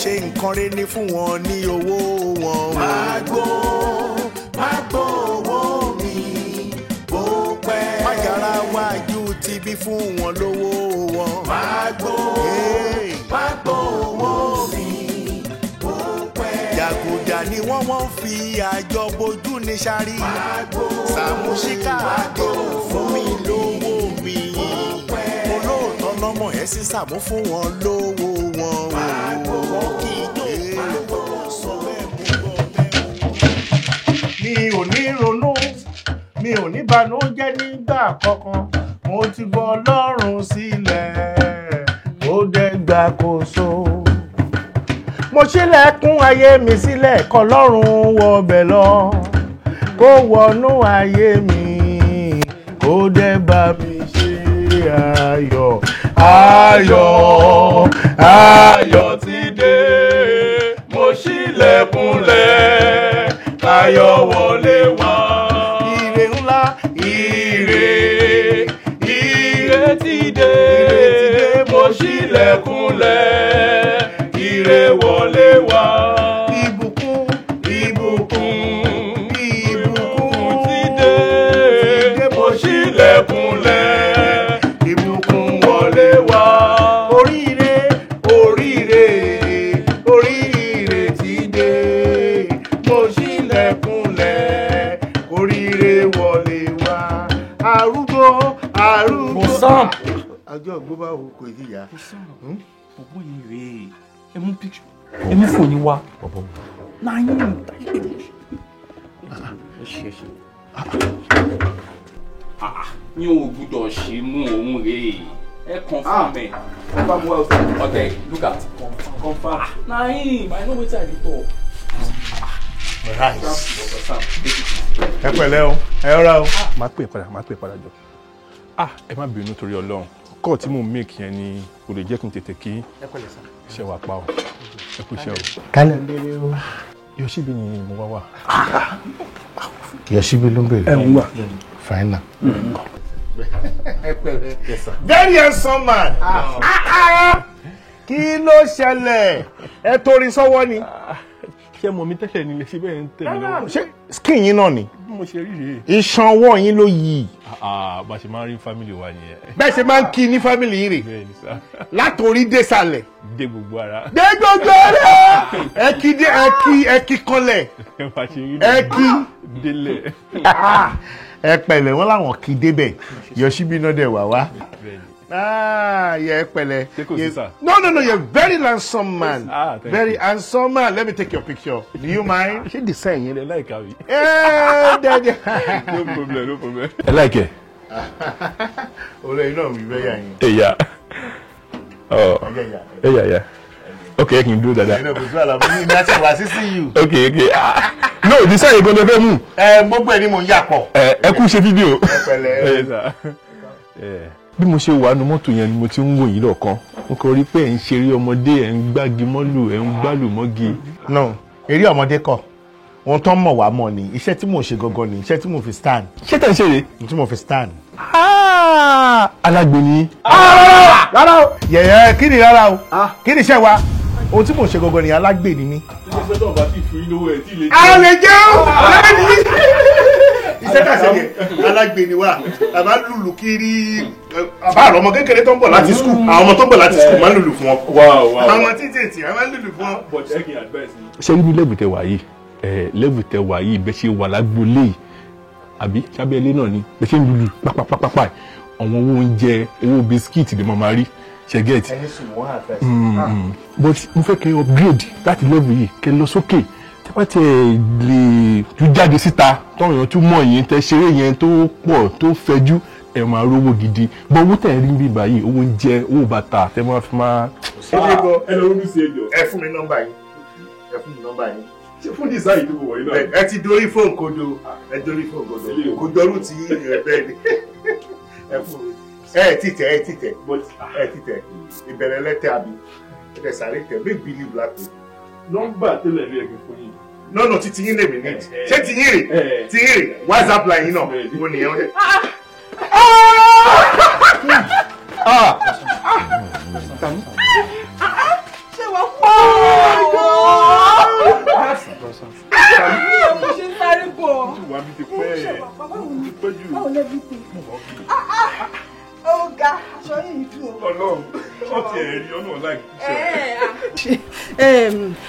Ṣe nǹkan rẹ ní fún wọn ní owó wọn. Má gbó má gbó owó mi bó pẹ́. Májàra wájú ti bí fún wọn lówó wọn. Má gbó má gbó owó mi bó pẹ́. Jàgùjà ni wọ́n fi àjọ bojú ní sáré. Sàmúsíkà àdéhùn fún mi lówó mi. Olóòótọ́ lọ́mọ ẹ̀ sí Sàmú fún wọn lówó wọn. Wọ́n kì í jó sọ bẹ́ẹ̀ mú bọ́ bẹ́ẹ̀. Mi ò ní ronú, mi ò ní banújẹ́ nígbà kankan. Mo ti gbọ́ Ọlọ́run sílẹ̀, ó dẹ̀ gbàkóso. Mo ṣílẹ̀kùn ayé mi sílẹ̀ kọlọ́run wọbẹ̀ lọ, kó wọnú ayé mi, kó dẹ̀ bá mi ṣe ayọ̀. Ayọ̀ ayọ̀ ti dé, mo ṣílẹ̀kùnlẹ̀, ayọ̀ wọlé wá. Ire ńlá, ire, ire ti dé, mo ṣílẹ̀kùnlẹ̀, ire wọlé wá. Ìbùkún, ìbùkún, ìbùkún ti dé, mo ṣílẹ̀kùnlẹ̀, ìbùkún wọlé wá. Oríire, oríire, oríire ti dé, mo ṣílẹ̀kùnlẹ̀, oríire wọlé wá. Arúgbó, arúgbó. Bọ̀sán. Ọjọ́ ògbó bá wo kò yíya. Bọ̀bọ̀ yìí rèé. Ẹ mú picture. Ẹ mú fóònù wá. Náà yín. Ẹ ṣe ṣe. Mi ò gbúdọ̀ ṣe mú òun rèé. Ẹ confirm ẹ. Confirm well. Okay, look at. Confirm. Na him, I know wetin I dey talk. Rice. Ẹ pẹ̀lẹ́ o, ẹ rọra o. Máa pè padà, máa pè padà jọ. Ah, ẹ má bínú torí Ọlọ́run. Kọ́ tí mò ń make yẹn ni kò lè jẹ́ kí n tètè kí iṣẹ́ wa pa o. Ẹ kú iṣẹ́ o. Kálẹ̀ ń bèrè o. Yọ̀ṣíbí ni mo wá wà. Yọ̀ṣíbí ló ń bèrè. Ẹ ń wà. Fine. Ẹ pẹ̀lẹ́. Very handsome man. Kí ló ṣẹlẹ̀? Ẹ torí sọ́wọ́ ni. Ṣé mo mi tẹ́lẹ̀ ni ṣe bẹ́ẹ̀ ń tẹ̀lé lọ́wọ́? Ṣé skin yín náà ni? Bí mo ṣe rí rèé. Iṣan ọwọ́ yín ló yí. Bá a ṣe máa ń rí family wa nìyẹn. Bẹ́ẹ̀ ṣe máa ń kí ní family yín rè. Bẹ́ẹ̀ ni sá. Látòrí dé sàlẹ̀. Dé gbogbo ara. Dé gbogbo ara. Ẹ kí dé ẹ kí ẹ kí kọlẹ̀. Bá a ṣe rí Ẹ kí. délẹ̀. Ẹ pẹ̀lẹ́, wọ́n láwọn kí débẹ̀. Yọ̀ṣíbí náà dẹ̀ wá wá. Bẹ́ẹ̀ ni. Ah, yeah, pẹ̀lẹ́. Ṣé kò sí sà? No, no, no, you're very handsome man. Ah, thank very you. Handsome man. Let me take your picture. Do you mind? Ṣé design yẹn lẹ láìka mi? Eh, daddy. No problem, no problem. Ẹ láìkẹ́. Olè iná mi bẹ́ yà yín. Ẹ̀yà. Ọ̀ ẹ̀yà yà. Ok, ẹ kì í dúró dáadáa. Ẹ̀yin náà kò sí àlàfo ní ìdá tí wà sí sí you. Ok, ok. Ah, no, design yẹn gan-an fẹ́ mú. Ẹ gbogbo ẹ ni mò ń yà pọ̀. Ẹ kú ṣe fídíò. Ẹ pẹ̀lẹ́. Ẹ sà. Bí mo ṣe wà nínú mọ́tò yẹn ni mo ti ń wò yín lọ́ọ̀kan. Mo kàn rí pé ẹ̀ ń ṣeré ọmọdé, ẹ̀ ń gbági mọ́lù, ẹ̀ ń gbálù mọ́gi. No, eré ọmọdé kọ́. Ohun tó ń mọ̀ wá mọ̀ ni iṣẹ́ tí mò ń ṣe gangan ni iṣẹ́ tí mò ń fi stand. Ṣé tẹ̀ ń ṣe rèé? Tí mò ń fi stand. Alágbe ni. Rárá o. Yẹ̀yẹ́ kí ni rárá o? Kí ni iṣẹ́ wa? Ohun tí mò ń ṣe gangan ni alágbe ni mí. Iṣẹ́ tó bá ti fún yín lówó ẹ̀ tí lè A lè jẹun lẹ́yìn. Iṣẹ́ kà ṣe yẹn alágbe ni wá. Àbá lùlù kiri. Àbá àwọn ọmọ kékeré tó ń bọ̀ láti skul. Àwọn ọmọ tó ń bọ̀ láti skul máa ń lùlù fún wọn. Wow, wow. Àwọn títí ètì àwọn máa ń lùlù fún wọn. But ẹ kì í advice mi. Ṣé ní level tẹ wà yìí? Level tẹ wà yìí bẹ́ẹ̀ ṣe wà lágboolé yìí àbí sábẹ́ ilé náà ni bẹ́ẹ̀ ṣe ń lùlù pápápápá àwọn owó oúnjẹ owó bisikíìtì lè máa rí ṣe get. Ẹni sùn wọ́n advice. But mo fẹ́ kẹ́ upgrade láti level yìí kẹ́ lọ sókè tẹ́ bá tiẹ̀ lè tún jáde síta tọ́wọ́n èèyàn tún mọ̀ yín tẹ́ ṣeré yẹn tó pọ̀ tó fẹjú ẹ̀ máa rówó gidi bọ́ owó tẹ̀ rí bí báyìí owó oúnjẹ owó bàtà tẹ́ máa fi máa. Ẹ lọ ronú sí ẹjọ́. Ẹ fún mi nọ́mbà yín. Ẹ fún mi nọ́mbà yín. Ṣé fún design tó wọ̀ yín náà? Ẹ ti dorí fóònù kodo. Ẹ dorí fóònù kodo. Kò dọrú tí ẹ bẹ́ẹ̀ ni. Ẹ fún mi. Ẹ ti tẹ, ẹ ti tẹ. Ẹ ti tẹ. Ìbẹ̀rẹ̀ lẹ́tẹ̀ àbí. Ẹ tẹ sáré tẹ. Make believe lápò. Nọ́mbà tẹ́lẹ̀ rí ẹ̀kẹ́ fún yín. Nọ́nà tí tiyín lèmi ní. Ṣé tiyín rè? Tiyín rè? WhatsApp line yín náà. Mo nìyẹn. Ṣé wàá pọ̀? mi ti pẹ́. Ti pẹ́ jù. Báwo lẹ́bi tè? Ó ga aṣọ yìí dùn o. Ọlọ́run, ó ti ẹ̀ rí ọ̀nà láì ṣe.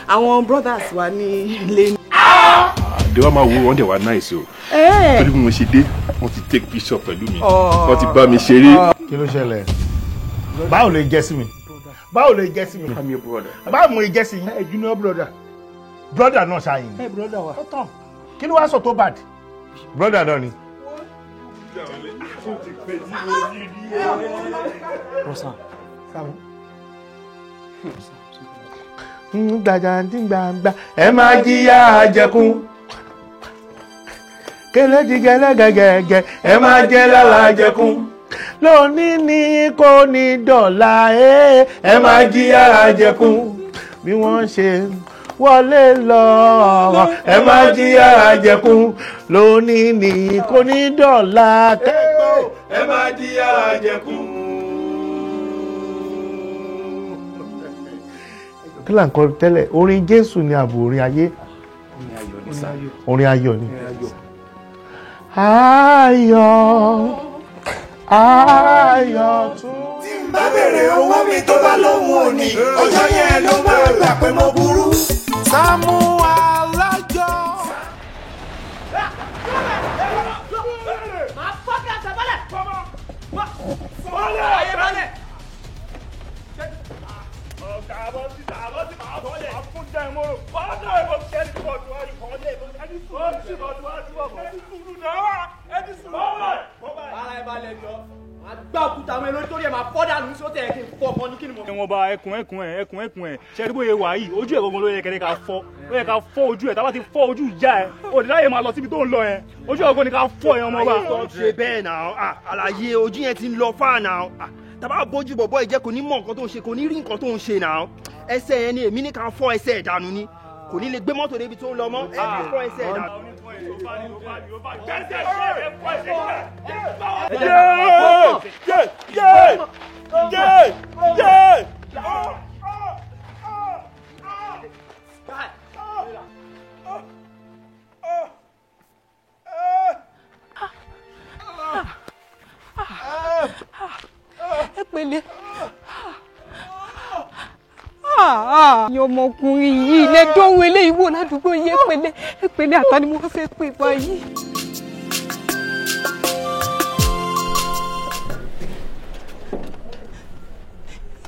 Àwọn brothers wa ní ilé. Àdéhùn máa wo wọ́n dẹ̀ wá náìsí o. Torí bí mo ṣe dé, wọ́n ti take picture pẹ̀lú mi. Wọ́n ti bá mi ṣeré. Kí ló ṣẹlẹ̀? Báwo lè jẹ́ sí mi? Báwo lè jẹ́ sí mi? I'm your brother. Báwo mo lè jẹ́ sí yín? Ẹ junior brother. Brother náà ṣáàyìn. Ẹ brother wa. Ó tán. Kí ló wá sọ tó bad? Brother náà ni. Gbàjà ní gbangba ẹ máa jìyà àjẹkùn. Kélé ti gẹ́lẹ́gẹ́gẹ́gẹ́ ẹ máa jẹ lálàjẹkùn. Lónìí ni kò ní dọ̀la ẹ máa jìyà àjẹkùn. Bí wọ́n ṣe wọlé lọ ẹ máa jìyà àjẹkùn. Lónìí ni kò ní dọ̀la kẹ́gbọ́ ẹ máa jìyà àjẹkùn. Kí là ń kọ tẹ́lẹ̀? Orin Jésù ni ààbò orin ayé. Orin ayọ̀ ni. Ayọ̀ ayọ̀ tún. Tí n bá bèrè owó mi tó bá lóhùn òní, ọjọ́ yẹn ló máa gbà pé mo burú. Sàámú Alájọ. Ẹ̀wọ̀n ba ẹkùn ẹkùn ẹ̀ ẹkùn ẹkùn ẹ̀ ṣe bóyá wà yìí ojú ẹ̀ gangan ló yẹ kẹ́lẹ́ ká fọ́ ó yẹ ká fọ́ ojú ẹ̀ tá bá ti fọ́ ojú ìyá ẹ̀ òde láyé máa lọ síbi tó ń lọ yẹn ojú ẹ̀ gangan ni ká fọ́ yẹn ọmọ wa. Ṣe bẹ́ẹ̀ náà àlàyé ojú yẹn ti ń lọ fáà náà tàbá bójú bọ̀bọ̀ ìjẹ́ kò ní mọ̀ nǹkan tó ń ṣe kò ní rí nǹkan tó ń ṣe náà ẹsẹ̀ yẹn ni èmi ní ká fọ́ ẹsẹ̀ ìdànù ni kò ní lè gbé mọ́tò débi tó ń lọ mọ́ ẹ ká fọ́ ẹsẹ̀ ìdànù. Ẹ pẹ̀lẹ́. Ní ọmọkùnrin yìí lè dánwò eléyìí wò ládùúgbò yìí. Ẹ pẹ̀lẹ́, ẹ pẹ̀lẹ́, àtà ni mo fẹ́ pè báyìí.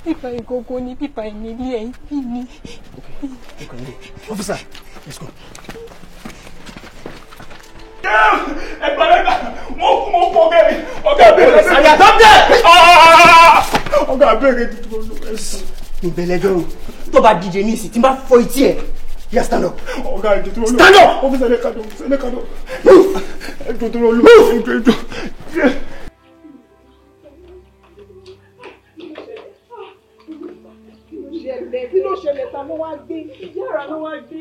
Bíbá ìgógó ni bíbá ìnílé ẹ̀ bí ni. Officer, let's go. Ẹgbẹ́ mo kú mo kú ọ̀gá mi ọ̀gá mi. Ọ̀gá abẹ́rẹ́ tuntun ló ẹ̀sìn. Ìbẹ̀lẹ́jọ́ o tó bá díje ní ìsìn tí n bá fọ etí ẹ̀ yà stand up. Ọ̀gá ẹ̀jọ̀ tó lọ. Stand up. Ọ́fíìsì ẹ̀lẹ́kadọ̀ ẹ̀lẹ́kadọ̀ ẹ̀jọ̀ tó lọ ẹ̀jọ̀ ẹ̀jọ̀. Kí ló ṣẹlẹ̀? Ta ló wá gbé? Yàrá ló wá gbé.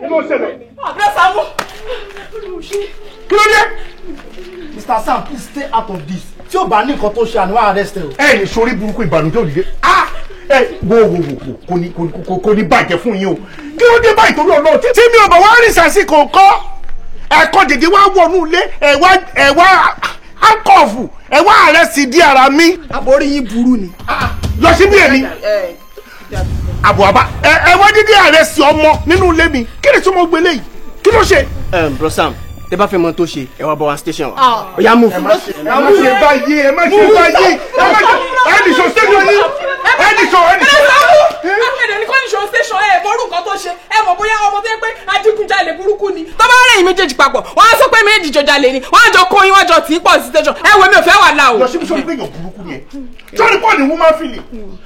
Kí ló ṣẹlẹ̀? Àbúrò Sàámú. Kí ló dé? Mr. Sam, please stay out of this. Tí o bá ní nǹkan tó ṣe àníwá arrest ẹ o. Ẹ ní sórí burúkú ìbànújẹ́ òdìdé. Ẹ wo wo wo kò ní bàjẹ́ fún yín o. Kí ló dé báyìí torí Ọlọ́run? Tí mi ò bá wá rìn sàsìkò kọ́, ẹ̀kọ́ dèdè wá wọnú ilé ẹ̀ wá ankọ̀ọ̀fù ẹ̀ wá arrest di ara mi. Àbórí yín burú ni. Lọ síbí èmi. Àbọ̀ àbá ẹ wá dídí arrest ọmọ nínú ilé mi. Kí ni tí mo gbélé yìí? Kí ló ṣe? Bro Sam, tẹ́ bá fẹ́ mọ̀ tó ṣe ẹ wá bọ̀ wá station wa. Ó yá move. Ẹ má ṣe báyìí, ẹ má ṣe báyìí, ẹ má ṣe ẹ nìṣó station yìí, ẹ nìṣó ẹ nìṣó. Ẹ̀dẹ̀ ní kò nìṣó station ẹ̀ mọ̀ orú nǹkan tó ṣe ẹ mọ̀ bóyá ọmọ tó yẹ pé adigunjalè burúkú ni. Tó bá rẹ̀ yín méjèèjì papọ̀, wọ́n á sọ pé méjì jọ jalè ni, wọ́n á jọ kó yín wọ́n jọ tì í pọ̀ sí station. Ẹ wo mi ò fẹ́ wà láò. Lọ síbi sọ́ni pé èèyàn burúkú ni ẹ. Sọ́ni pọ̀ ní woman feeling.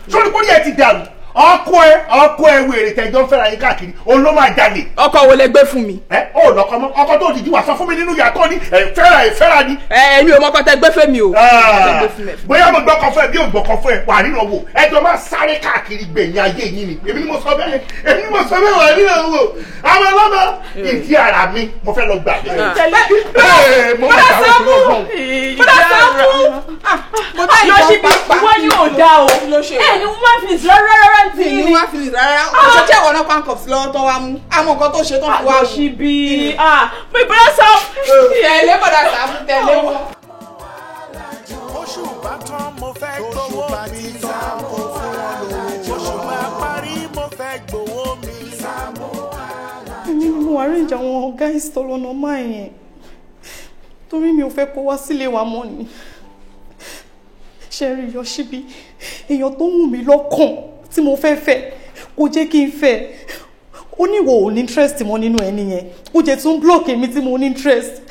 Sọ́ni pọ̀ ní ẹ ti dàrú. Ọkọ ẹ ọkọ ẹ wèrè tẹjọ ń fẹ́ra yín káàkiri òun ló máa jalè. Ọkọ wo lẹ gbé fún mi. Ẹ ó lọkọ mọ ọkọ tó dìjú wá sọ fún mi nínú yàtọ̀ tó ní ẹ fẹ́ra ẹ fẹ́ra ni. Ẹ èmi ò mọkọ tẹ gbé fún mi o. Bóyá mo gbọ́kọ fún ẹ bí ò gbọ́kọ fún ẹ wà nínú wò ẹjọ́ máa sáré káàkiri gbẹ̀yìn ayé yín ni èmi ni mo sọ bẹ́ẹ̀ èmi ni mo sọ bẹ́ẹ̀ wà nínú wò àwọn ọlọ́mọ ìdí ara mi mo fẹ́ lọ gbà. Bọ́dà Sàámú Bọ́dà Sàámú Yọ̀ṣíbí wọ́n yóò dá o ẹ ní woman feelings rárá rárá ti ní woman feelings rárá ọ̀ṣọ́ tí ẹ̀wọ̀n náà handcuffs lọ́wọ́ tó wá mú àmọ́ nǹkan tó ṣe tó fi wá mú. Yọ̀ṣíbí mi Bọ́dà Sàámú. Tẹ̀lé Bọ́dà Sàámú tẹ̀lé wọn. Oṣù bá tán mo fẹ́ gbowó mi. Sàámú fún wọn lówó. Oṣù bá parí mo fẹ́ gbowó mi. Sàámú Èmi ni mo arrange àwọn guys tó lọ́nà máa yẹn torí mi ò fẹ́ kó wá sílé wa mọ́ ni. Ṣe rí Yọ̀ṣíbí èèyàn tó wù mí lọ́kàn tí mo fẹ́ fẹ́ kò jẹ́ kí n fẹ́ ó ní ìwọ ò ní interest mọ́ nínú ẹni yẹn ó jẹ́ tún block èmi tí mo ní interest.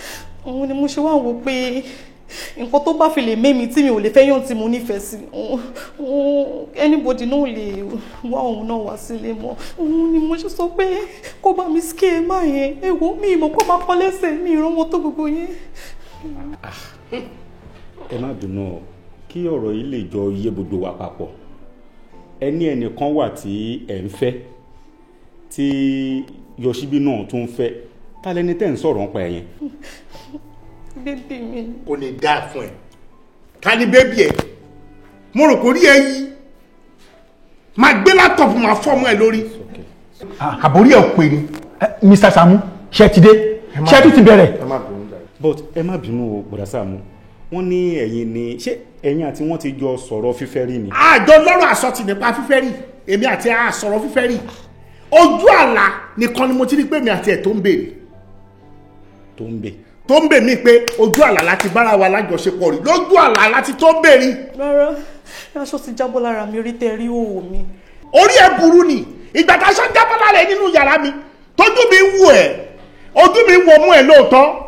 Òun ni mo ṣe wá wò pé nǹkan tó bá fi lè mẹ́mi tí mi ò lè fẹ́ yàn tí mo nífẹ̀ẹ́ sí anybody náà lè wá òun náà wá sílé mọ́. Òun ni mo ṣe sọ pé kó bá mi scare máa yẹn èwo mi ìmọ̀ kó máa kọ́ lẹ́sẹ̀ mi ìran wọn tó gbogbo yẹn. Ẹ má bínú o, kí ọ̀rọ̀ yìí lè jọ yé gbogbo wa papọ̀. Ẹ ní ẹnìkan wà tí ẹ̀ ń fẹ́ tí Yọ̀ṣíbí náà tún ń fẹ́, ta lẹni tẹ́ ń sọ̀rọ̀ nípa ẹ̀ yẹn? Bébì mi. Kò ní dáa fún ẹ. Ta ni bébì ẹ? Mo rò kò rí ẹ yí. Máa gbé látọ̀pù máa fọ́ọ̀mù ẹ lórí. Àbórí ẹ̀ ò pè ní. Mr. Sàámú ṣe ti dé ṣe tún ti bẹ̀rẹ̀. But ẹ má bínú o Bọ̀dá Sàámú, wọ́n ní ẹ̀yin ni ṣé ẹ̀yin àti wọ́n ti jọ sọ̀rọ̀ fífẹ́ rí ni? Àjọ lọ́rọ̀ àsọtì nípa fífẹ́ rí èmi àti a sọ̀rọ̀ fífẹ́ rí ojú àlá nìkan ni mo ti rí pé èmi àti ẹ̀ tó ń béèrè tó ń bè tó ń bè mí pé ojú àlá láti bára wa lájọṣepọ̀ rí lójú àlá láti tó ń béèrè. Rárá, aṣọ ti jábọ́ lára mi orí tẹ rí òwò mi. Orí ẹ burú ni ìgbà tá aṣọ jábọ́ lára ẹ nínú yàrá mi tójú mi wù ẹ ojú mi wò mú ẹ lóòótọ́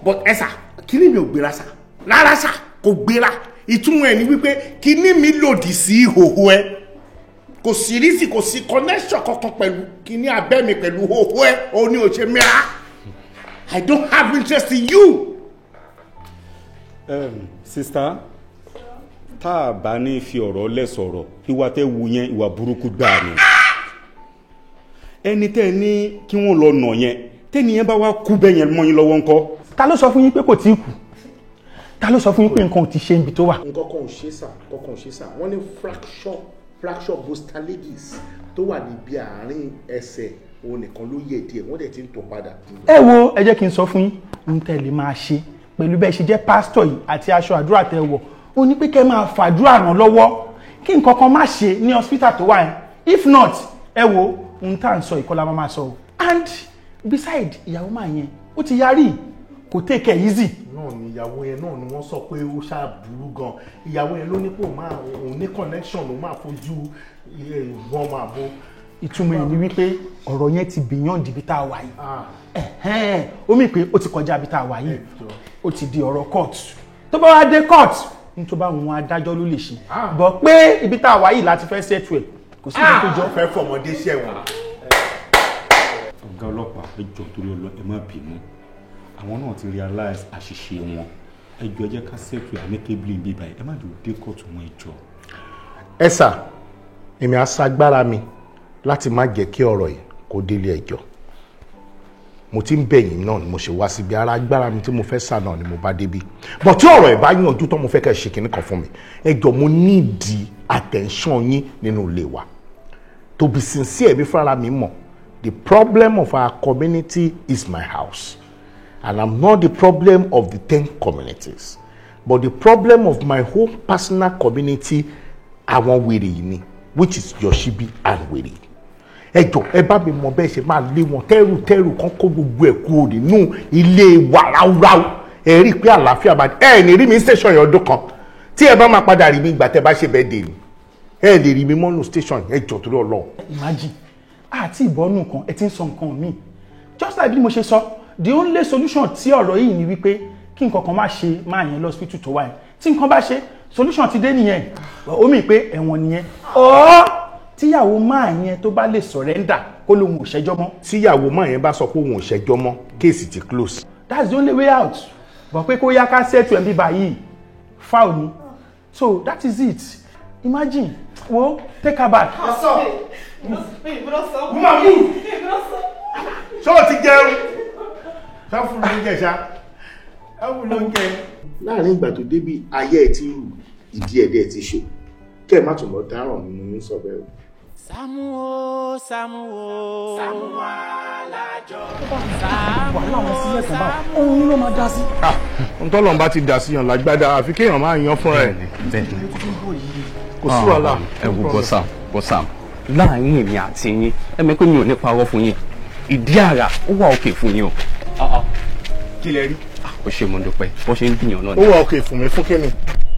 but ẹ sà kíní mi ò gbéra sà rárá sà kò gbéra ìtumọ̀ ẹ̀ ni wípé kíní mi lòdì sí ìhòhò ẹ kò sí rísì kò sí connection kankan pẹ̀lú kíní abẹ́ mi pẹ̀lú ìhòhò ẹ òun ni ò ṣe mìíràn. I don't have interest in you. Sista, tá a bá ní fi ọ̀rọ̀ lẹ̀ sọ̀rọ̀ ìwà tẹ́ wu yẹn ìwà burúkú gbáà ni. Ẹni tẹ́ ní kí wọ́n lọ nà yẹn tẹ́ni yẹn bá wá kú bẹ́ẹ̀ yẹn mọ́ yín lọ́wọ́ ńkọ́. Ta ló sọ fún yín pé kò tí ì kú? Ta ló sọ fún yín pé nǹkan ò ti ṣe níbi tó wà? Nǹkan kan ò ṣe sà, nǹkan kan ò ṣe sà. Wọ́n ní fracture bostalegis tó wà níbi àárín ẹsẹ̀ òun nìkan ló yẹ̀ díẹ̀ wọ́n dẹ̀ ti ń tò padà. Ẹ wo ẹ jẹ́ kí n sọ fún yín ohun tẹ́ lè máa ṣe pẹ̀lú bẹ́ẹ̀ ṣe jẹ́ pásítọ̀ yìí àti aṣọ àdúrà tẹ́ wọ̀ ó ní pé kẹ́ máa fàdúrà ràn lọ́wọ́ kí nǹkan kan má ṣe ní hospital tó wà yẹn. If not ẹ wo ohun tá à ń sọ ìkọlá máa sọ o. And beside ìyàwó máa yẹn ó ti yarí kò take it easy. Náà ni ìyàwó yẹn náà ni wọ́n sọ pé ó ṣáà burú gan ìyàwó yẹn ló ní pò máa òun ní connection ló máa fojú wọn máa bo. Ìtumọ̀ ẹ̀ ni wípé ọ̀rọ̀ yẹn ti beyond ibi tá a wà yìí. Ó mì pé ó ti kọjá ibi tá a wà yìí ó ti di ọ̀rọ̀ court tó bá wá dé court ní tó bá wọn adájọ́ ló lè ṣe bọ̀ pé ibi tá a wà yìí láti fẹ́ settle ẹ̀ kò sí ibi tó jọ. Fẹ́ fọmọdé ṣẹ̀wọ̀n. Ọ̀gá ọlọ́pàá ẹ jọ̀ọ́ torí Ọlọ́run ẹ má bínú àwọn náà ti realize àṣìṣe wọn ẹ jọ̀ọ́ ẹ jẹ́ ká settle amicably bí báyìí ẹ má jò dé kóòtù wọn ẹ jọ̀ọ́. Ẹ sà èmi á ṣagbára mi láti má jẹ́ kí ọ̀rọ̀ yìí kó délé ẹjọ́. Mo ti ń bẹ̀yìn náà ni mo ṣe wá síbi ara agbára mi tí mo fẹ́ sà náà ni mo bá débi but tí ọ̀rọ̀ ẹ̀ bá yanjú tán mo fẹ́ kẹ́ ṣe kinní kan fún mi ẹ jọ̀ọ́ mo need attention yín nínú ilé wa. To be sincere bí fúnra mi mọ̀ the problem of our community is my house and I'm not the problem of the 10 communities but the problem of my own personal community àwọn wèrè yìí ni which is Yoshibi and wèrè. Ẹ jọ̀ọ́ ẹ bá mi mọ bẹ́ẹ̀ ṣe máa lé wọn tẹ́rù kan kó gbogbo ẹ̀ kúrò nínú ilé wa ráúráú ẹ rí i pé àlàáfíà bá ẹ ní rí mi station yẹn ọdún kan tí ẹ bá máa padà rí mi ìgbà tẹ́ bá ṣe bẹ́ẹ̀ dè ní ẹ lè rí mi mọ́nù station ẹ jọ̀ọ́ torí Ọlọ́run. Imagine àti ìbọnú kan ẹ ti ń sọ nǹkan míì just like bí mo ṣe sọ the only solution tí ọ̀rọ̀ yìí ni wípé kí nǹkan kan má ṣe máa yẹn lọ́sibítù tó wà yẹn tí nǹkan bá ṣe solution ti dé nìyẹn ó mì pé ẹ̀wọ̀n nìyẹn ọ̀ Tíyàwó máa yẹn tó bá lè surrender kó lóun ò ṣẹjọ́ mọ́. Tíyàwó máa yẹn bá sọ pé òun ò ṣẹjọ́ mọ́, case ti close. That's the only way out. But pé kó yá ká settle ẹ̀ bíbá yìí, foul ni. So that is it. Imagine, wo, take her back. Woman move. Ṣé o ti jẹun? Ṣé fún ló ń jẹ ṣá? Ẹ fún ló ń jẹ. Láàárín ìgbà tó débi ayé ẹ ti rù, ìdí ẹ̀dẹ̀ ti ṣò. Kẹ́ ẹ̀ má tún lọ dáràn nínú yín sọ bẹ́ẹ̀ o. Sàámú o, Sàámú o, Sàámú Alájọ. Wàhálà wọn sílẹ̀ kan báyìí, òun ló máa dá sí. Ohun tọ́lọ́run bá ti dà sí yàn lágbádá, àfi kéèyàn máa yan fúnra ẹ̀. Kò sí wàhálà. Ẹ wo bọ́sàm bọ́sàm, láàárín èmi àti yín, ẹ mọ̀ pé mi ò ní parọ́ fún yín, ìdí àrà ó wà òkè fún yín o. Kí lẹ rí? Ó ṣe mo dúpẹ́, bó ṣe ń gbìyànjú náà. Ó wà òkè fún mi fún kíni?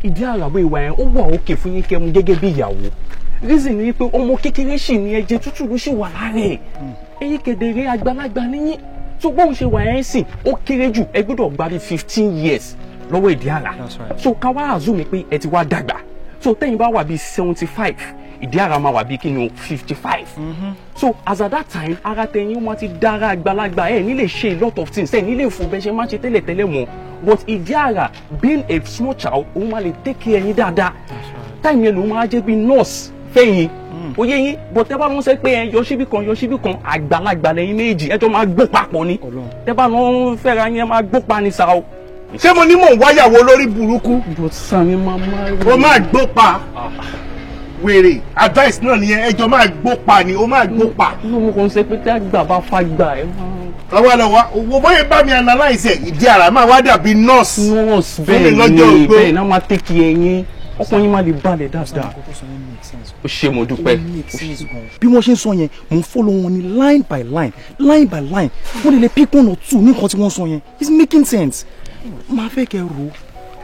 Ìdí àrà bó ìwà yẹn ó wà òkè fún yín kẹ́mu gẹ́gẹ́ bí ìyàwó. Reason ni pé ọmọ kékeré sì ní ẹ̀jẹ̀ tútù ló sì wà lára ẹ̀. Ẹ̀yin kedere àgbàlagbà níyìn tó bóun ṣe wà ẹ̀ ń sìn, ó kéré jù ẹ gbọ́dọ̀ gba bí 15 years lọ́wọ́ ìdí àrà. So ká wá assume pé ẹ ti wá dàgbà, so tẹ́yìn bá wà bí 75, ìdí àrà máa wà bí kí ni o, 55. So as at that time, ara tẹ̀yìn wọn ti dára àgbàlagbà, ẹ̀ ní lè ṣe a lot of things, ẹ̀ ní lè fò bẹ́ẹ̀ ṣe máa ṣe tẹ́lẹ̀tẹ́lẹ̀ mọ́. But ìdí àrà being a small child, òun máa lè take care yín dáadáa. Time yẹn lòun máa jẹ́ bí nurse fẹ́yìn, ó yé yín. But tẹ́ bá lọ́n sẹ́ pé ẹ yọ síbí kan, yọ síbí kan, àgbàlagbà lẹ́yìn méjì, ẹ jọ máa gbó papọ̀ ni. Tẹ́ bá lọ́n fẹ́ra yín, ẹ máa gbó pa ni sa o. Ṣé mo ní mò ń wáyàwó lórí burúkú? But Sami máa máa. O máa gbó pa wèrè, advice náà nìyẹn, ẹjọ́ máa gbó pa ni, o máa gbó pa. Inú mo kàn ń ṣe pé tí àgbà bá fa gbà ẹ máa. Lọ́wọ́ lọ́wọ́ owó bóyá bá mi analyse ẹ̀, ìdí àrà máa wá dàbí nurse. Nurse fún mi bẹ́ẹ̀ lọ́jọ́ ni ogbó. Bẹ́ẹ̀ náà máa take care yín, ọkàn yín máa lè balẹ̀ dáadáa. Ó ṣe mo dúpẹ́. Bí wọ́n ṣe ń sọ yẹn, mò ń follow wọn ní line by line, line by line. Wọ́n lè pick one or two ní nǹkan tí wọ́n sọ yẹn. It's making sense. Máa fẹ́ kẹ́ rò ó.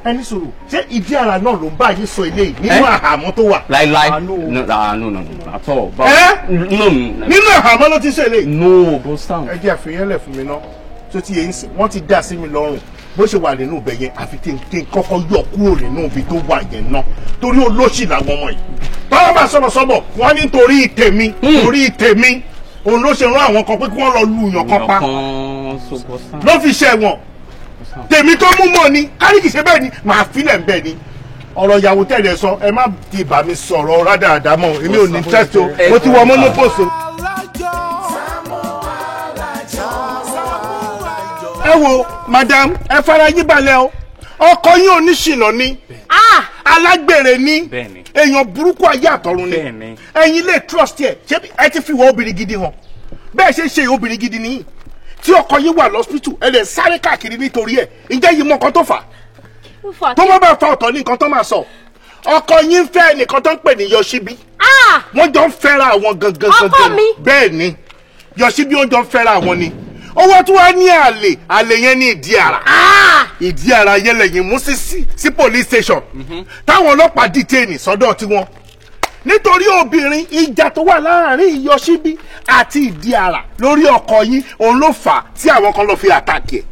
Ẹni sọ̀rọ̀, ṣé ìdí àrà náà ló ń bá yín sọ eléyìí nínú àhámọ́ tó wà? Láíláí, no, ah, no, no, no, at all. Ẹ́? No, no. Nínú àhámọ́ ló ti ṣe eléyìí. No, bó sound. Ẹ jẹ́ àfihàn lẹ̀ fún mi ná, tó ti yẹ ń sìn, wọ́n ti dá sí mi lọ́rùn bó ṣe wà nínú ibẹ̀ yẹn, àfi kí n kọ́kọ́ yọ kúrò nínú ibi tó wà yẹn ná, torí olóṣì làwọn ọmọ yìí. Báwọn bá sọ̀rọ̀ sọ́bọ̀ wọ́n ní torí tèmi, torí tèmi òun ló ṣe rán àwọn kan pé kí wọ́n lọ lu èèyàn kan pa Kan so bó sound. ló fi ṣe wọn. Tèmi tó mú mọ́ ni káríkì ṣe bẹ́ẹ̀ ni màá filẹ̀ ń bẹ́ẹ̀ ni. Ọ̀rọ̀ ìyàwó tẹ̀lé sọ, ẹ má ti bà mí sọ̀rọ̀ rádaràdà mọ́, èmi ò ní test o, mo ti wọ monopose o. Ẹ wo madam, ẹ fara yín balẹ̀ o, ọkọ yín oníṣìnà ni, alágbèrè ni, èèyàn burúkú ayé àtọ̀run ni. Ẹ̀yin lè trust ẹ? Ṣé ẹ ti fi wọ obìnrin gidi hàn? Bẹ́ẹ̀ ṣe ń ṣe obìnrin gidi nìyí tí ọkọ yín wà lọ́sítítù, ẹ lè sáré káàkiri nítorí ẹ. Ǹjẹ́ yìí mọ nǹkan tó fà á? Tó bá bá fa, ọ̀tọ̀ ní nǹkan tó máa sọ. Ọkọ yín fẹ́ ẹnìkan tó ń pè ní Yọ̀ṣíbí, wọ́n jọ ń fẹ́ra àwọn gangan Ọkọ gangan. mi? Bẹ́ẹ̀ ni, Yọ̀ṣíbí, ó jọ ń fẹ́ra àwọn ni. Owó tí wàá ní àlè, àlè yẹn ní ìdí ara. Ìdí ara yẹn lẹ́yìn mú sí police station táwọn ọlọ́pàá detain sọ́dọ̀ tiwọn nítorí obìnrin. Ìjà tó wà láàrin Yọ̀ṣíbí àti ìdí ara lórí ọkọ yín, òun ló fà á tí àwọn kan lọ fi attack ẹ̀.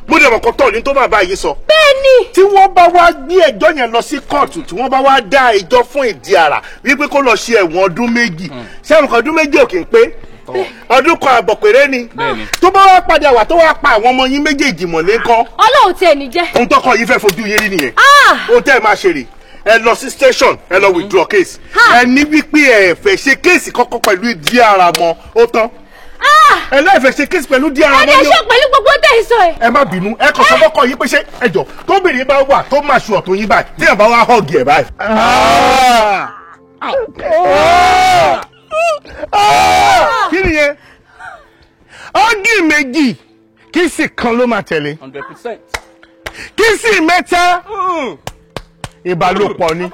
Mo dẹ̀ mọ̀ kó tọ̀ ní tó bàbá yìí sọ. Bẹ́ẹ̀ni. Tí wọ́n bá wá gbé ẹjọ́ yẹn lọ sí kóòtù, tí wọ́n bá wá dá ẹjọ́ fún ìdí ara wípé kó lọ ṣe ẹ̀wọ̀n ọdún 2, ṣẹ́wọ̀n kan ọdún 2 ò kì í pé, ọdún 1.5 péré ni. Tó bá wá padà wà, tó wá pa àwọn ọmọ yín méjèèjì mọ̀lé ńkọ́? Ọlọ́run tiẹ̀ ní jẹ́. Ohun tọkọ yìí fẹ́ fojú yín rí nìyẹn. Ohun tẹ́ ẹ máa ṣe rè, ẹ lọ sí station, ẹ lọ withdraw case. Ẹ ní wípé ẹ fẹ́ ṣe case kọ́kọ́ pẹ̀lú ìdí ara mọ́, ó tán. Ẹ lẹ́ẹ̀ fẹ́ ṣe case pẹ̀lú ìdí ara mọ́ Ẹ ni ṣe pẹ̀lú gbogbo tẹ̀ ń sọ ẹ̀. Ẹ má bínú, ẹ kàn sọ fọ́kọ yín pé ṣé ẹjọ́ tóbìnrin bá wà tó máa ṣù ọ̀tún yín báyìí, téèyàn bá wá hug ẹ̀ báyìí. Kí nìyẹn? Hug méjì, kiss kan ló máa tẹ̀lé. 100%. Kiss mẹ́ta, ìbálòpọ̀ ni.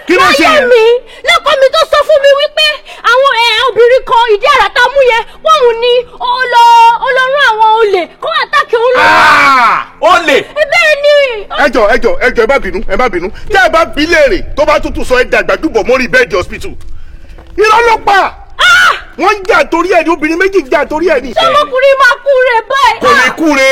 Kí ló ṣe Láyé yẹn? mi, lọ́kọ mi tó sọ fún mi wípé àwọn ẹ̀ obìnrin kan, ìdí àrà tá a mú yẹn, wọ́n ò ní ó lọ rán àwọn olè kó attack òun lọ. Olè. Bẹ́ẹ̀ ni. Ẹjọ, ẹjọ, ẹjọ, ẹ má bínú, ẹ má bínú. Tẹ ẹ bá bí léèrè, tó bá tútù sọ, ẹ dàgbà dùbọ̀ mórí bed hospital. Irọ́ ló pa. Wọ́n ń jà torí ẹ̀ ní, obìnrin méjì jà torí ẹ̀ ní. Ṣọmọkùnrin máa kú rẹ̀ báyìí. Kò ní kúre,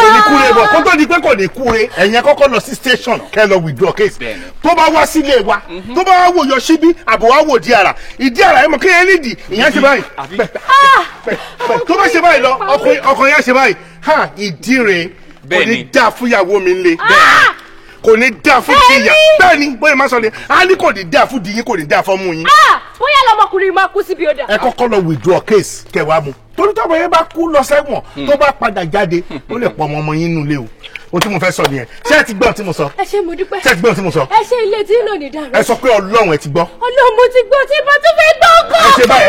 kò ní kúre bọ̀ kó tó di pé kò ní kúre, ẹ̀yin kọ́kọ́ lọ sí station kẹ́ lọ withdraw case. Tó bá wá sílé wa, tó bá wá wò Yọ̀ṣíbí, àbò wá wò Díàrà. Ìdíàrà ẹ̀ mọ̀ kí ẹ nídìí, ìyẹn ṣe báyìí. Tó bá ṣe báyìí lọ, ọkùnrin yẹn ṣe báyìí. Ha, ìdí rẹ̀ kò ní dáa fún ìyàwó mi ńlẹ̀. Kò ní dáa fún ìyá. Bẹ́ẹ̀ni, bóyá máa sọ ni, a ní kò ní dáa fún dìyín, kò ní dáa fọ́mú yín. Bóyá lọmọkùnrin máa kú síbi ọ̀dà. Ẹ kọ́kọ́ lọ withdraw case kẹwàá mu. Torí tọ́mọ yẹn bá kú lọ sẹ́wọ̀n, tó bá padà jáde, ó lè pọ̀ ọmọ ọmọ yín nulẹ̀ o. Ohun tí mo fẹ́ sọ nìyẹn. Ṣé ẹ ti gbọ́ ohun tí mo sọ? Ẹ ṣé, mo dúpẹ́. Ṣé ẹ ti gbọ́ ohun tí mo sọ? Ẹ ṣe ilé tí náà ní dàrú. Ẹ sọ pé Ọlọ́run ẹ ti gbọ́. Ọlọ́run mo ti gbọ́, tí mo tún fẹ́ gbọ́ ọkọ.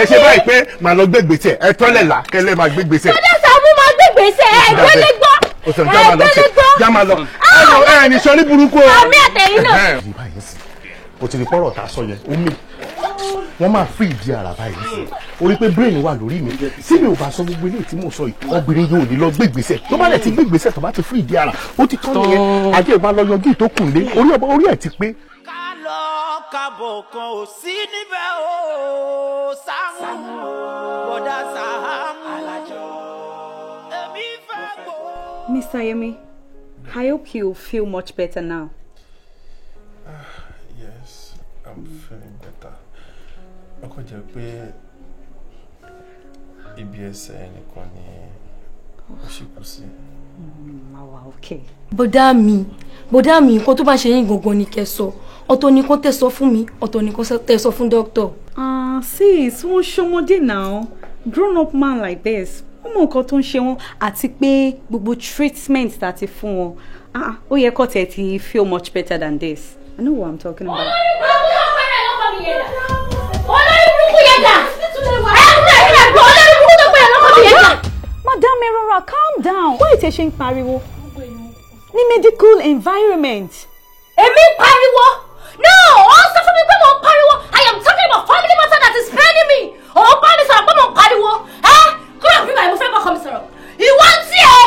Ẹ ṣe báyìí pé màá lọ gbé gbèsè. Ẹ tọ́lẹ̀ là kẹ́lẹ́ máa gbé gbèsè. Bọ́dà Sàámú máa gbé gbèsè, ẹ gbélé gbọ́. O sọ já máa lọ sí. Já máa lọ. Ẹ ní sọ ní burúkú o. Àmì àtẹ̀yìn náà. O ti rí pọ́rọ̀ tá a sọ yẹn, omi. Wọ́n máa fi ìdí ara báyìí sí. O rí pé brain wà lórí mi. Tí mi ò bá sọ gbogbo eléyìí tí mò ń sọ yìí, obìnrin yóò ní lọ gbé ìgbésẹ̀. Tó bá dẹ̀ ti gbé ìgbésẹ̀, tó bá ti fi ìdí ara, ó ti tán nìyẹn. Ajé ìbá lọ yanjú ìtókùn lé. Orí ọba orí ẹ̀ ti pé. Ká lọ kábọ̀ kan ò sí níbẹ̀ o, Sàámú, bọ̀dá Sàámú. Èmi fẹ́ gbọ́. Mr. Yemi, I hope you feel much better now. Yes, I'm feeling better. Ó kàn jẹ́ pé ibi ẹsẹ̀ ẹnìkan ni ó ṣì kù sí. Okay. Bọ̀dá mi, nǹkan tó bá ṣe yín gangan ni kẹ́ sọ. Ọ̀tọ̀ ni kò tẹ́ sọ fún mi, ọ̀tọ̀ ni kò tẹ́ sọ fún dókítà. Sis, wọ́n ṣọmọdé now. Grown up man like this. Wọ́n mọ nǹkan tó ń ṣe wọ́n àti pé gbogbo treatment tá a ti fún wọn. Ó yẹ kó tẹ̀ ti feel much better than this. I know what I'm talking about. Olórí burúkú yóò pẹ̀rẹ̀ lọ́kọ̀ mi yẹn dà. Olórí burúkú yẹn dà. Olórí burúkú tó pẹ̀rẹ̀ lọ́kọ̀ mi yẹn dà. Madam Erora, calm down. Why tẹ ṣe ń pariwo? Ní medical environment. Èmi ń pariwo? No, ó sọ fún mi pé mo ń pariwo. I am talking about family matter that is paining me. Òun bá mi sọ̀rọ̀ pé mo ń pariwo. Ẹ́ kúrò bí báyìí mo fẹ́ bọ́kọ mi sọ̀rọ̀. Ìwọ tí ẹ,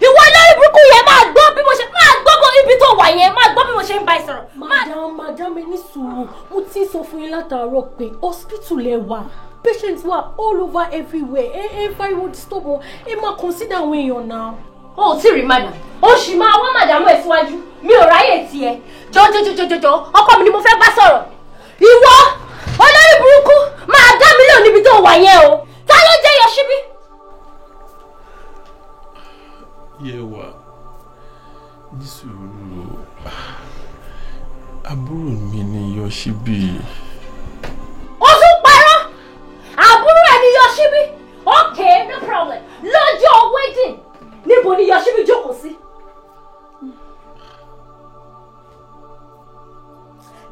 ìwọ olórí burúkú yẹn máa gbọ́ bí mo ṣe máa gbọ́ bó ibi tó wà yẹn máa gbọ́ bí mo ṣe ń bá ẹ sọ̀rọ̀. Madam, ẹ ní sùúrù. Mo ti sọ fún yín látàárọ̀ pé hospital ẹ wà. Patients wà all over everywhere. Ẹ pariwo disturb wọn. Ẹ máa consider àwọn èèyàn náà. O ò tí ì rí madam. O sì máa wá madam ẹ síwájú. Mi ò ráyè tiẹ̀. Jọjọjọjọjọ, ọkọ mi ni mo fẹ́ bá sọ̀rọ̀. Ìwọ olórí burúkú máa dá mi lóhùn níbi tó wà yẹn o. Ta ló jẹ́ Yọ̀ṣíbí? Yẹwà, ní sùúrù, àbúrò mi ni Yọ̀ṣíbí. Ó tún parọ́, àbúrò ẹ̀ ni Yọ̀ṣíbí. Okay, no problem. Lọ́jọ́ wedding, níbo ni Yọ̀ṣíbí jókòó sí?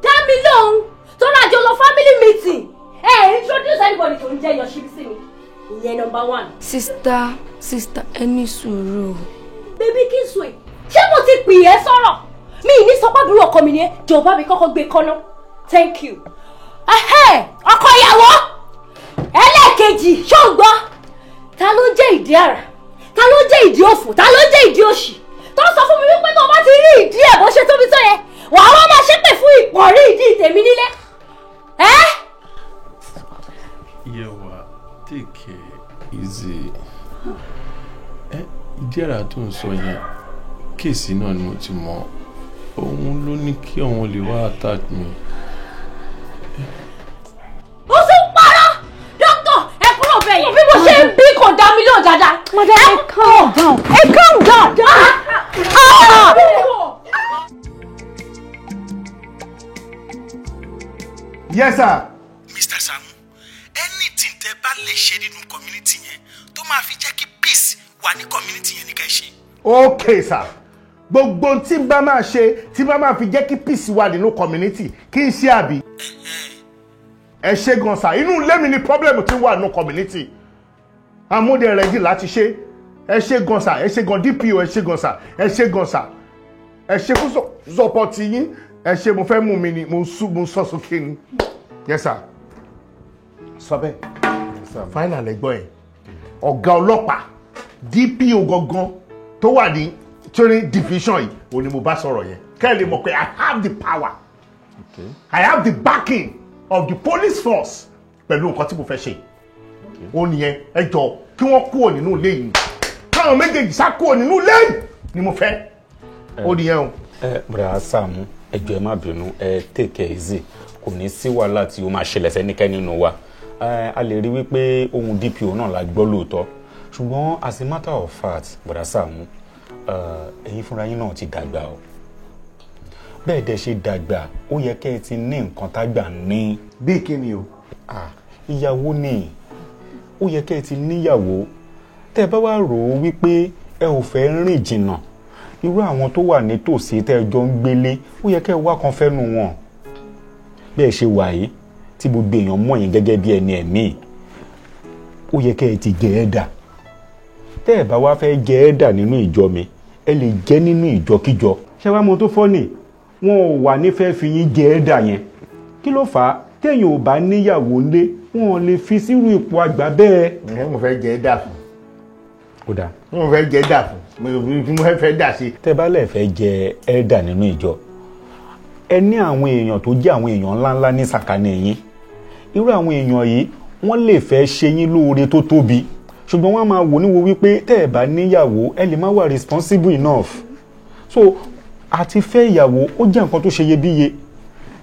Dá mi lóhùn, tó rájọ lọ family meeting. Ẹ introduce anybody tó ń jẹ́ Yọ̀ṣíbí sí mi. Ìyẹn number one. Sista, ẹ ní sùúrù. Bébí kí n sùn ẹ̀, ṣé mo ti pè ẹ́ sọ̀rọ̀? Mi ní sọ pé àbúrò ọkọ mi ni ẹ́, jọ̀ọ́ bá mi kọ́kọ́ gbé kọ́ná. Thank you. Ọkọ ìyàwó ẹlẹ́ẹ̀kejì ṣó ń gbọ́? Ta ló ń jẹ́ ìdí àrà? Ta ló ń jẹ́ ìdí òfò? Ta ló ń jẹ́ ìdí òṣì? Tó ń sọ fún mi wípé tó o bá ti rí ìdí ẹ̀ bó ṣe tóbi tó yẹ, wàá wá máa ṣépè fún ìpọ̀rí ìdí tèmi nílé. Ẹ́? Yẹwà, take it easy. Ìdí àrà tó ń sọ yẹn, kéèsì náà ni mo ti mọ̀. Òun ló ní kí òun lè wá attack mi. Ó tún parọ́! Dókítà, ẹ kúrò bẹ́ẹ̀ yẹn. Bí mo ṣe ń bí kò dá mi lóhùn dáadáa. Madam, ẹ calm down. Ẹ calm down. Yes, sir. Mr. Sàámú, anything tẹ́ bá lè ṣe nínú community yẹn tó máa fi jẹ́ kí peace wà ní community yẹn ní ká ṣe. Okay, sir. Gbogbo tí n bá máa ṣe tí bá máa fi jẹ́ kí peace wà nínú community kí n ṣe àbí. Ẹ ṣe gan sir, inú ilé mi ni problem ti wà nínú community. Amúdẹ ready láti ṣe. Ẹ ṣe gan sir, ẹ ṣe gan DPO, ẹ ṣe gan sir, ẹ ṣe gan sir. Ẹ ṣe fún support yín. Ẹ ṣe mo fẹ́ mú mi ni mo sọ sókè ni. Yes sir. Sọ bẹ́ẹ̀. Final ẹ̀gbọ́n ẹ̀. Ọ̀gá ọlọ́pàá DPO gangan tó wà ní training division yìí òun ni mo bá sọ̀rọ̀ yẹn. Kẹ́ ẹ lè mọ̀ pé I have the power. Okay. I have the backing of the police force pẹ̀lú nǹkan tí mo fẹ́ ṣe. Ó nìyẹn, ẹ jọ kí wọ́n kúrò nínú ilé yìí, káwọn méjèèjì sá kúrò nínú ilé yìí ni mo fẹ́. Ó nìyẹn o. Ẹ bùrà Sàámú, ẹ jọ̀ọ́ ẹ má bínú, ẹ take it easy, kò ní sí wàhálà tí ó máa ṣẹlẹ̀ sẹ́nikẹ́ni nínú wa. A lè rí wípé ohun DPO náà la gbọ́ lóòótọ́, ṣùgbọ́n as a matter of fact, bùrà Sàámú, ẹ̀yin fúnra yín náà ti dàgbà o. Bẹ́ẹ̀ dẹ̀ ṣe dàgbà, ó yẹ kẹ́ ẹ ti ní nǹkan tágbà ní. Bí kíni o? Ìyàwó ni, ó yẹ kẹ́ ẹ ti níyàwó. Tẹ́ ẹ bá wá rò ó wípé ẹ ò fẹ́ rìn jìnnà, irú àwọn tó wà nítòsí tẹ́ ẹ jọ ń gbélé, ó yẹ kẹ́ ẹ wá kan fẹ́nu wọn. Bẹ́ẹ̀ ṣe wà yìí tí gbogbo èèyàn mọ̀ yín gẹ́gẹ́ bí ẹni ẹ̀mí, ó yẹ kẹ́ ẹ ti jẹ ẹ́ dà. Tẹ́ ẹ bá wá fẹ́ jẹ ẹ́ dà nínú ìjọ mi, ẹ lè jẹ́ nínú ìjọkíjọ. Ṣé wàá mọ tó fọ́ ni? Wọn ò wà nífẹ̀ẹ́ fi yín jẹ ẹ́ dà yẹn. Kí ló fà á? Téèyàn ò bá níyàwó ńlé, wọn ò lè fi sírú ipò àgbà bẹ́ẹ̀. Ẹ mo fẹ́ jẹ ẹ́ dà fún. Ó dáa. Mo fẹ́ jẹ ẹ́ dà fún. Mo fẹ́ dà sí. Tẹ́ bá lè fẹ́ jẹ ẹ́ dà nínú ìjọ, ẹ ní àwọn èèyàn tó jẹ́ àwọn èèyàn ńláńlá ní sàkání yín. Irú àwọn èèyàn yìí wọ́n lè fẹ́ ṣe yín lóore tó tóbi, ṣùgbọ́n wọ́n máa wò níwo wípé tẹ́ ẹ bá níyàwó, ẹ lè má wà responsible enough. So àti fẹ́ ìyàwó ó jẹ́ nǹkan tó ṣe iyebíye.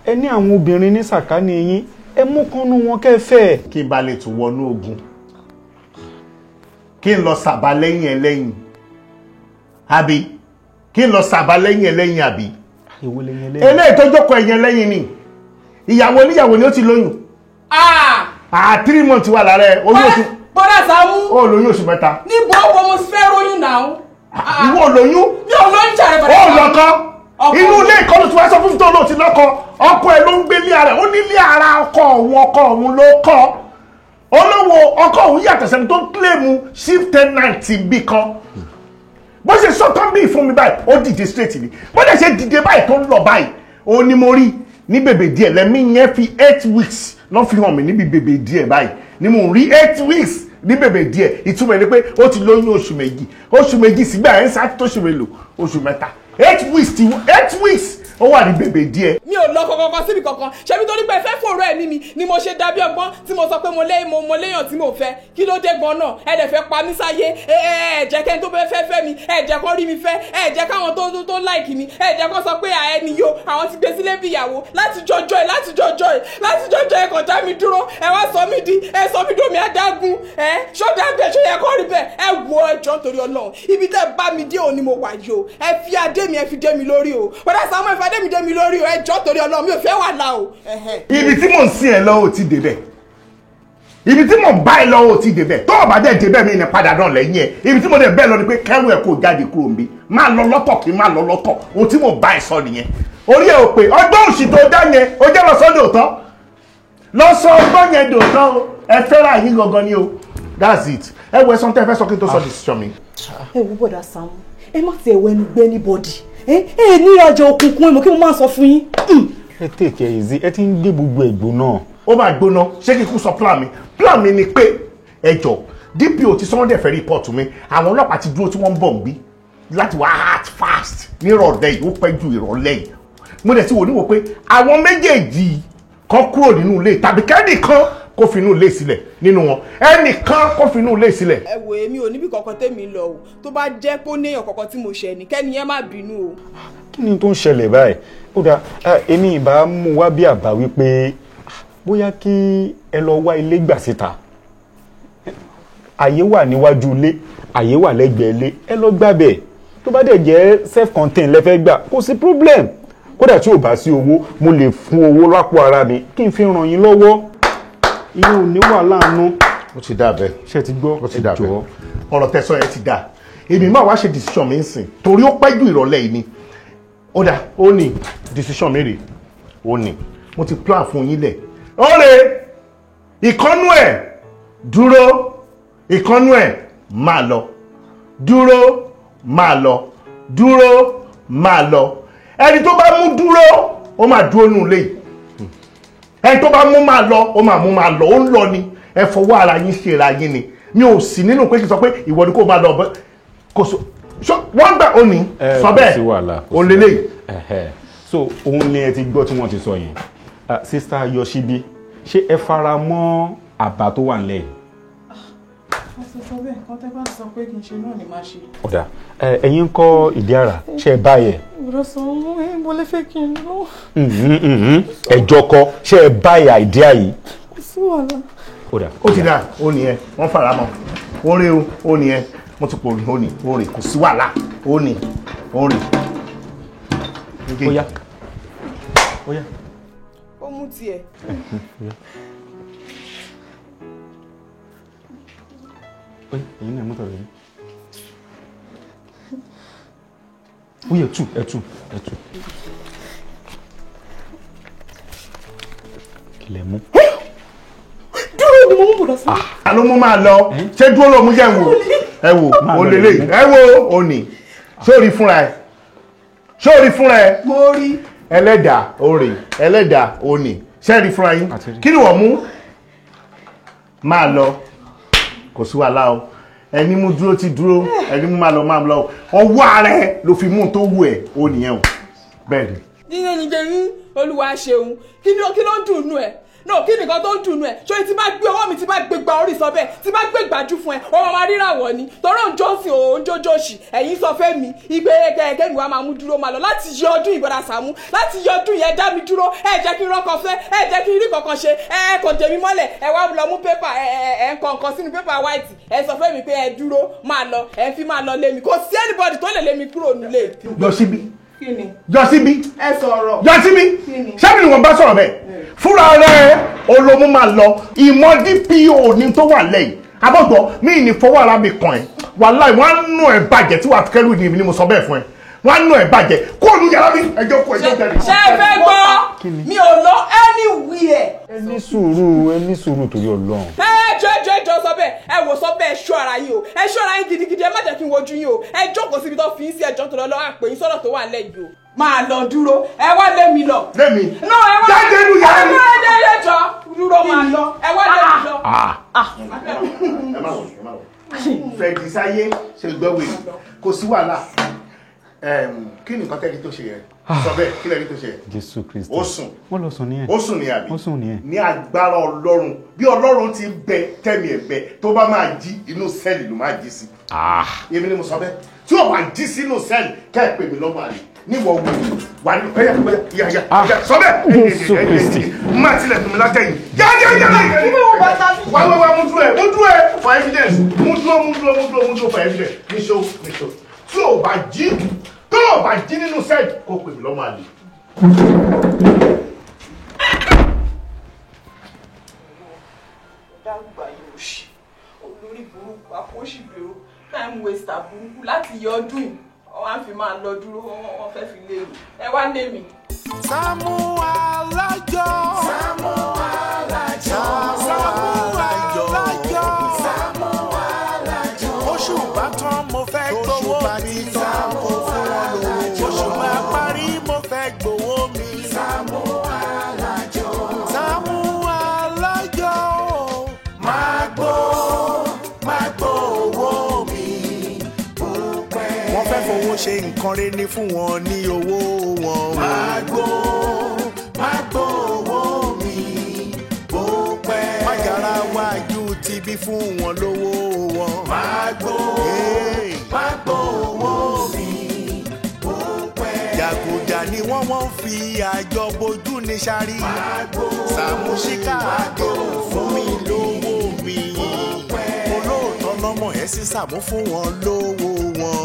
Ẹ ní àwọn obìnrin ní sàkání yín, ẹ mú kánú wọn kẹ́ fẹ́. Kí n bá lè tún wọnú ogun, kí n lọ sàbà lẹ́yìn ẹ lẹ́yìn, àbí kí n lọ sàbà lẹ́yìn ẹ lẹ́yìn, àbí eléyìí tó jókòó ẹ̀yìn lẹ́yìn ni ìyàwó oníyàwó ni ó ti lóyún. 3 months wà lára ẹ, oyún oṣù. Bọ́dà Sàámú. Ó lóyún oṣù mẹ́ta. Níbo ọkọ mo fẹ́ róyún náà. Ìwọ lóyún. Mi ò lóyún jàre bọ́dà Sàámú. Ó lọ́kọ. Inú ilé ìkọlù tí wàá sọ fún tó lóò ti lọ́kọ. Ọkọ ẹ ló ń gbé ilé ara ẹ, ó ní ilé ara ọkọ òun, ọkọ òun ló kọ́. Olówó ọkọ òun yàtọ̀ sẹ́ni tó ń kílèmù chief tenant bí kan. Bó ṣe sọ tán bí fún mi báyìí, ó dìde straight ni. Bó dẹ̀ ṣe dìde báyìí tó ń lọ báyìí, ó ní mo rí ní bèbè díẹ̀ lẹ́mí yẹn fi 8 weeks lọ́ fi hàn mí níbi bèbè díẹ̀ báyìí ni mo rí 8 weeks ní bèbè díẹ̀. Ìtumọ̀ ni pé ó ti lóyún oṣù méjì, oṣù méjì sígbà ẹ̀ ń sá tó oṣù mélòó, oṣù mẹ́ta. 8 weeks ti 8 weeks ó wà ní bèbè díẹ̀. Mi ò lọ kankan síbi kankan, ṣebí torí pé fẹ́ fòrò ẹ̀mí mi ni mo ṣe dàbí ọgbọ́n tí mo sọ pé mo léèyàn tí mo fẹ́. Kí ló dé gan náà? Ẹ dẹ̀ fẹ́ pa mí sáyé, ẹ jẹ́ kẹ́ni tó fẹ́ fẹ́ mi, ẹ jẹ́ kó rí mi fẹ́, ẹ jẹ́ káwọn tó láìkì mi, ẹ jẹ́ kó sọ pé ẹni yo àwọn ti gbé sílé bí ìyàwó láti jọjọ́ ẹ, láti jọjọ́ ẹ, láti jọjọ́ ẹ kàn dá mi dúró, ẹ wá sọ mí di, ẹ sọ mí dómi adágún, ẹ ṣọ́dá bẹ́ẹ̀ ṣó yẹ kó rí bẹ́ẹ̀? Ẹ wo ẹjọ́ nítorí Ọlọ́run, ibi tẹ́ bá mi dé òní mo wà yìí o, ẹ fi adé mi, ẹ fi dé mi lórí o, Bọ́dà Sàámú, ẹ fi adé mi dé mi lórí o, ẹ jọ̀ọ́ torí Ọlọ́run, mi ò fẹ́ wàhálà o. Ibi tí mò ń sin ẹ lọ ò ti débẹ̀, ibi tí mò ń bá ẹ lọ ò ti débẹ̀, tó o bá dẹ̀ débẹ̀ mi ní padà náà lẹ́yìn ẹ. Ibi tí mo dẹ̀ bẹ́ẹ̀ lọ ni pé kẹ́rù ẹ kó jáde kúrò níbí, máa lọ lọ́tọ̀ kí n máa lọ lọ́tọ̀. Ohun tí mò ń bá ẹ sọ nìyẹn. Orí ẹ ò pé ọgbọ́n òṣì tó dá yẹn, ó jẹ́ lọ sọ́dọ̀ òótọ́, lọ sọ ọgbọ́n yẹn dòótọ́ o, ẹ fẹ́ràn yín gangan ni o. That's it. Ẹ wo ẹsán tẹ́ ẹ fẹ́ sọ kí n tó sọ decision mi. Ẹ wo Bọ́dà Sàámú, ẹ má ti ẹ̀wọ̀ ẹnu gbé anybody. Ẹ ní ìrajà òkùnkùn, ẹ mọ̀ kí mo máa sọ fún yín. Ẹ take it easy, ẹ ti ń gbé gbogbo ẹ̀gbọ́n náà. Ó máa gbóná, ṣé kíkú sọ plan mi? Plan mi ni pé ẹjọ́ DPO ti Sunday fẹ́ report mi, àwọn ọlọ́pàá ti dúró tí wọ́n ń bọ̀ ń bí láti wá act fast nírọ̀lẹ́ yìí, ó pẹ́ ju ìrọ̀lẹ́ yìí. Mo dẹ̀ ti wò níwò pé àwọn méjèèjì kan kúrò nínú ilé tàbí kẹ́nìkan kó fi inú ilé sílẹ̀ nínú wọn, ẹnìkan kó fi inú ilé sílẹ̀. Ẹ wo èmi ò níbi kankan tèmi lọ o, tó bá jẹ́ pé ó néèyàn kankan tí mo ṣẹ̀ ní kẹ́ni yẹn má bínú o. Kí ni tó ń ṣẹlẹ̀ báyìí? Ó dáa, èmi ìbá mú wá bí àbá wípé bóyá kí ẹ lọ wá ilé gbà síta. Àyè wà níwájú ilé, àyè wà lẹ́gbẹ̀ẹ́ ilé, ẹ lọ gbàbẹ̀. Tó bá dẹ̀ jẹ́ self-contained lẹ́fẹ́ gbà, kò sí problem. Kódà tí ò bá sí owó, mo lè fún owó lápò ara mi kí n fi ràn yín lọ́wọ́. Ìyẹn ò ní wàhálà nú. Ó ti dà bẹ́ẹ̀. Ṣé ti gbọ́? Ó ti dà bẹ́ẹ̀. Ọ̀rọ̀ tẹ́sán yẹn ti dà. Èmi máa wá ṣe decision mi ń sìn torí ó pẹ́ ju ìrọ̀lẹ́ yìí ni. Ó dà, ó ní decision mi rè, ó ní mo ti plan fún yín lẹ̀. Ó lè ìkọ́nú ẹ̀ dúró, ìkọ́nú ẹ̀ máa lọ, dúró máa lọ, dúró máa lọ. Ẹni tó bá mú dúró, ó máa dúró nù lé. Ẹni tó bá mú máa lọ, ó máa mú máa lọ, ó ń lọ ni. Ẹ fọwọ́ ara yín ṣe ra yín ni. Mi ò sí nínú pé kí n sọ pé ìwọ ni kó máa lọ ọbẹ. Kò sọ, wọ́n gbà ó ní sọ bẹ́ẹ̀, ó lélẹ̀. So òun ni ẹ ti gbọ́ tí wọ́n ti sọ yẹn. Sista Yoshibi, ṣé ẹ fara mọ́ àbá tó wà nílẹ̀ yìí? Wọ́n ti sọ bẹ́ẹ̀, kan tẹ́ bá ti sọ pé kí n ṣe náà ni màá ṣe. Ọ̀dà ẹ̀yin ń kọ́ ìdí àrà ṣe é báyẹ̀. Bọ̀dá Sàámú, mo lè fẹ́ kí n lọ. Ẹjọ́ kọ́ ṣe é báyẹ̀ àìdíà yìí. Kò sí wàhálà. Ọ̀dà. Ó ti dà, ó nìyẹn, wọ́n fara mọ́. Ó rí o, ó nìyẹn, mo ti pò ó ní, ó rè, kò sí wàhálà, ó ní, ó rè. Ó yá. Ó yá. Ó mú tiẹ̀. Ẹ̀yin náà mú tọ̀rọ̀ yín. Ó yẹ tú ẹ tú ẹ tú. Kìlẹ̀ mú. Dúró ni mo mú bọ̀dá Sàámú. Àló mú máa lọ, ṣé dúró ló mú jẹ́ wò? Ẹ wò, ó lélẹ̀, ẹ wò ó nì. Sórí fúnra ẹ. Sórí fúnra ẹ. Mo rí. Ẹlẹ́dàá ó rè, ẹlẹ́dàá ó nì. Ṣé rí fúnra yín? Kí ni wọ́n mú? Máa lọ. Kò sí wàhálà o, ẹni mú dúró ti dúró, ẹni mú máa lọ máa lọ, ọwọ́ ara ẹ ló fi mú tó wù ẹ ó nìyẹn o, bẹ́ẹ̀ ni. Yíyan ni jẹun, Olúwa ṣeun, kí ló ń dùn nù ẹ? No, kí nìkan tó ń dùn nù ẹ? Ṣé tí bá gbé ọwọ́ mi tí bá gbé gba orí sọ bẹ́ẹ̀, tí bá gbé gbàjú fún ẹ, ọmọ máa ríra wọ̀ ni. Tọ́rọ̀ ń jọ́sìn òun jójóṣì, ẹ̀yin sọ fẹ́ mi, ìgbé kẹ̀kẹ́ mi wá máa mú dúró máa lọ láti yọ ọdún ìbọ̀dà Sàámú, láti yọ ọdún yẹn dá mi dúró, ẹ jẹ́ kí n rọ́kọ fẹ́, ẹ jẹ́ kí n rí kankan ṣe, ẹ kò tèmi mọ́lẹ̀, ẹ wá lọ mú pépà, ẹ ń kọ nǹkan sínú pépà white, ẹ sọ fẹ́ mi pé ẹ dúró máa lọ, ẹ fi máa lọ lé mi, kò sí anybody tó lè lé mi kúrò nílé. Yọ síbí. Yọ síbí. Ẹ sọ̀rọ̀. Yọ síbí. Ṣé mi ni wọ́n bá sọ̀rọ̀ bẹ́ẹ̀? Fúnra rẹ̀ olómú máa lọ ìmọ̀ DPO ní tó wà lẹ́yìn abọ́gbọ́ mi ní fọwọ́ ara mi kàn ẹ́ wàláì wọ́n á nù ẹ̀ bàjẹ́ tí wàá kẹ́rù ní ibi ni mo sọ bẹ́ẹ̀ fún ẹ wọ́n á nù ẹ̀ bàjẹ́ kó o nu yàrá mi ẹjọ́ kó ẹjọ́ jáde. Ṣé ẹ fẹ́ gbọ́? Mi ò lọ anywhere. Ẹ ní sùúrù, ẹ ní sùúrù torí Ọlọ́run. Ẹ jọ jọ sọ bẹ́ẹ̀, ẹ wò sọ bẹ́ẹ̀, ṣọ́ ara yín o, ẹ ṣọ́ ara yín gidigidi, ẹ má jẹ́ kí n wojú yín o, ẹ jókòó síbi tó fi ń sí ẹjọ́ tó lọ lọ́wọ́ àpè yín sọ́dọ̀ tó wà lẹ́yìn o. Máa lọ dúró, ẹ wá lé mi lọ. Lé mi. No, ẹ wá. Jáde nù yàrá mi. Ẹ ẹ jọ dúró máa lọ, ẹ wá lé mi lọ. Ẹ má wọ̀, ẹ má wọ̀. Fẹ̀dí sáyé ṣe gbọ́ wèrè, kò sí wàhálà. Kí ni nǹkan tẹ́lẹ̀ tó ṣe yẹn? Sọ bẹ́ẹ̀, kí lẹ́ni tó ṣe yẹn? Jésù Kristi. Ó sùn. Wọ́n lọ sùn nìyẹn. Ó sùn ní àbí? Ó sùn nìyẹn. Ní agbára Ọlọ́run, bí Ọlọ́run ti bẹ tẹ́mi ẹ̀ bẹ, tó bá máa jí inú sẹ́ẹ̀lì ló máa jí sí. Èmi ni mo sọ bẹ́ẹ̀. Tí ò bá jí sínú sẹ́ẹ̀lì, kẹ́ ẹ̀ pè mí lọ́mọ àlè. Níwọ̀ wù wà ní ọ̀yà ọ̀yà yà yà sọ bẹ́ẹ̀. Jésù Kristi. Má tilẹ̀ fún mi látẹ̀yìn. Yá yá yá yá. Wá wá wá mú dúró ẹ̀ mú dúró ẹ̀ for evidence. Mú dúró mú dúró mú dúró mú dúró for evidence. Níṣó níṣó. Tí ò bá jí tó o bá jí nínú sẹ́ẹ̀lì kó pè mí lọ́mọ àlè. Dárúgbà yóò ṣe olórí burúkú àpòṣìbèrò time waster burúkú láti yọ ọdún yìí wọ́n á fi máa lọ dúró wọ́n fẹ́ fi lé mi ẹ wá lé mi. Sàámú Alájọ. Sàámú Alájọ. Sàámú Alájọ. Sàámú Alájọ. Oṣù bá tán mo fẹ́ gbowó mi. Sàámú Alájọ. Oṣù bá parí mo fẹ́ gbowó mi. Sàámú Alájọ. Sàámú Alájọ. Máa gbó owó mi. Wọ́n fẹ́ fowó ṣe nǹkan rere ní fún wọn ní owó wọn. Máa gbó owó mi. Bó pẹ́. Májàra wájú ti bí fún wọn lówó wọn. Máa gbó owó mi. Bó pẹ́. Jàgùjà ni wọ́n fi àjọ bojú ní sáré. Sàámú Ṣíkà àdéhùn fún mi lówó mi. Olóòótọ́ lọ́mọ ẹ̀ sí Sàámú fún wọn lówó wọn.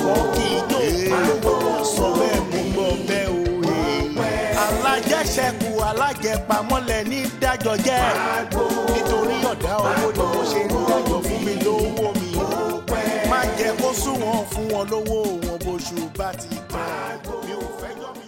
Wọ́n kì í jó lówó sọ bẹ́ẹ̀ mú gbọ́ bẹ́ẹ̀ o. Alájẹṣẹ́kù alájẹpamọ́lẹ̀ ní dájọ́ jẹ́. Nítorí ọ̀dá owó ni mo ṣe ń dájọ́ fún mi lówó mi. Má jẹ́ kó sún wọn fún wọn lówó wọn bóṣù bá ti tán. Mi ò fẹ́ jọ́ mi.